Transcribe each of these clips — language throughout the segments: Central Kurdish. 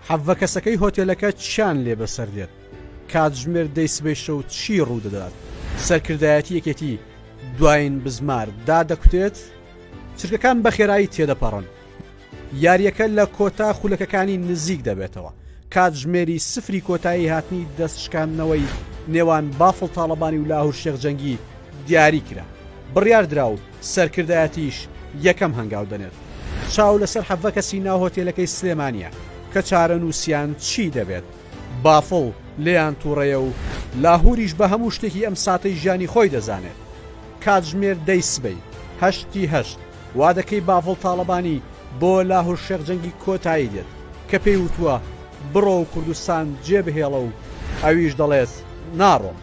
حەڤە کەسەکەی هۆتێلەکە چیان لێ بەسەر دێت؟ کاتژمێر دەی سبەی شەو چی ڕوودەدات؟ سەرکردایەتی یەکێتی دواین بزمار دادەکوتێت؟ چرکەکان بە خێرایی تێدەپەڕن. یارییەکە لە کۆتا خولەکەکانی نزیک دەبێتەوە. کاتژمێری سفری کۆتایی هاتنی دەست شکاندنەوەی نێوان بافڵ تاڵەبانی و لاهور شێخ جەنگی دیاری کرا. بڕیاردرا و سەرکردایەتیش یەکەم هەنگاو دەنێت. چاو لەسەر 17 کەسی ناو هۆتێلەکەی سلێمانییە کە چارەنووسیان چی دەبێت. بافڵ لێیان توڕەیە و لاهوریش بە هەموو شتێکی ئەم ساتەی ژیانی خۆی دەزانێت. کاتژمێر دەی سبەی، هەشتی هەشت، وادەکەی بافڵ تاڵەبانی بۆ لاهور شێخ جەنگی کۆتایی دێت کە پێی وتووە بڕۆ و کوردستان جێبهێڵە و ئەویش دەڵێت ناڕۆم.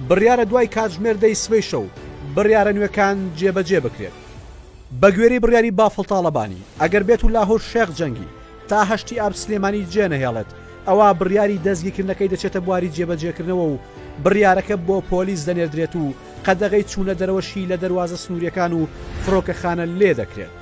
بڕیارە دوای کاتژمێر دەی سبەی شەو بڕیارە نوێکان جێبەجێ بکرێت. بەگوێرەی بڕیاری بافڵ تاڵەبانی، ئەگەر بێت و لاهور شێخ جەنگی تا هەشتی ئاب سلێمانی جێنەهێڵێت، ئەوا بڕیاری دەستگیرکردنەکەی دەچێتە بواری جێبەجێکردنەوە و بڕیارەکە بۆ پۆلیس دەنێردرێت و قەدەغەی چوونە دەرەوەشی لە دەروازە سنوورییەکان و فڕۆکەخانە لێدەکرێت.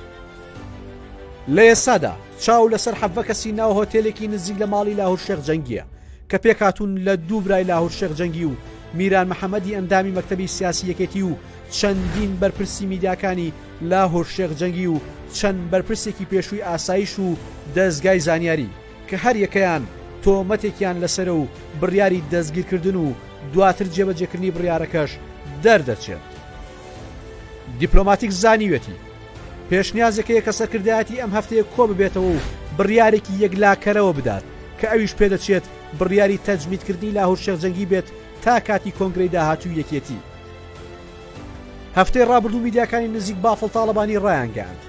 لە ئێستادا چاو لەسەر 17 کەسی ناو هۆتێلێکی نزیک لە ماڵی لاهور شێخ جەنگییە کە پێکهاتوون لە دوو برای لاهور شێخ جەنگی و میران محەمەدی ئەندامی مەکتەبی سیاسی یەکێتی و چەندین بەرپرسی میدیاکانی لاهور شێخ جەنگی و چەند بەرپرسێکی پێشووی ئاسایش و دەزگای زانیاری کە هەر یەکەیان تۆمەتێکیان لەسەرە و بڕیاری دەستگیرکردن و دواتر جێبەجێکردنی بڕیارەکەش دەردەچێت. دیپلۆماتیک زانیویەتی، پێشنیازێک هەیە کە سەرکردایەتی ئەم هەفتەیە کۆببێتەوە و بڕیارێکی یەکلاکەرەوە بدات کە ئەویش پێدەچێت بڕیاری تەجمیدکردنی لاهور شێخ جەنگی بێت تا کاتی کۆنگرەی داهاتووی یەکێتی. هەفتەی ڕابردوو میدیاکانی نزیک بافڵ تاڵەبانی ڕایانگەیاند،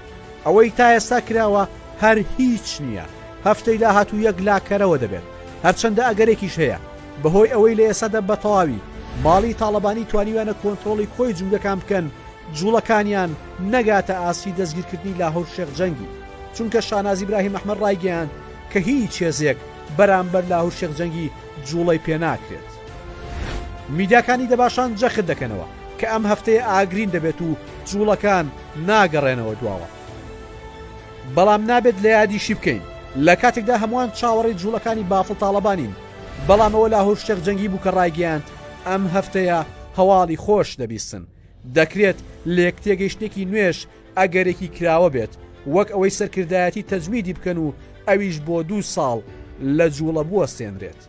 ئەوەی تا ئێستا کراوە هەر هیچ نییە، هەفتەی داهاتوو یەکلاکەرەوە دەبێت، هەرچەندە ئەگەرێکیش هەیە بەهۆی ئەوەی لە ئێستادا بە تەواوی ماڵی تاڵەبانی توانیویانە کۆنترۆڵی کۆی جومگەکان بکەن، جوڵەکانیان نەگاتە ئاستی دەستگیرکردنی لاهور شێخ جەنگی، چونکە شاناز ئیبراهیم ئەحمەد ڕایگەیاند کە هیچ هێزێک بەرامبەر لاهور شێخ جەنگی جوڵەی پێناکرێت. میدیاکانی دەباشان جەخت دەکەنەوە کە ئەم هەفتەیە ئاگرین دەبێت و جوڵەکان ناگەڕێنەوە دواوە. بەڵام نابێت لە یادیشی بکەین لە کاتێکدا هەمووان چاوەڕێی جوڵەکانی بافڵ تاڵەبانین، بەڵام ئەوە لاهور شێخ جەنگی بوو کە ڕایگەیاند ئەم هەفتەیە هەواڵی خۆش دەبیستن. دەکرێت لێکتێگەیشتنێکی نوێش ئەگەرێکی کراوە بێت، وەک ئەوەی سەرکردایەتی تەجمیدی بکەن و ئەویش بۆ دوو ساڵ لە جوڵە بوەستێنرێت.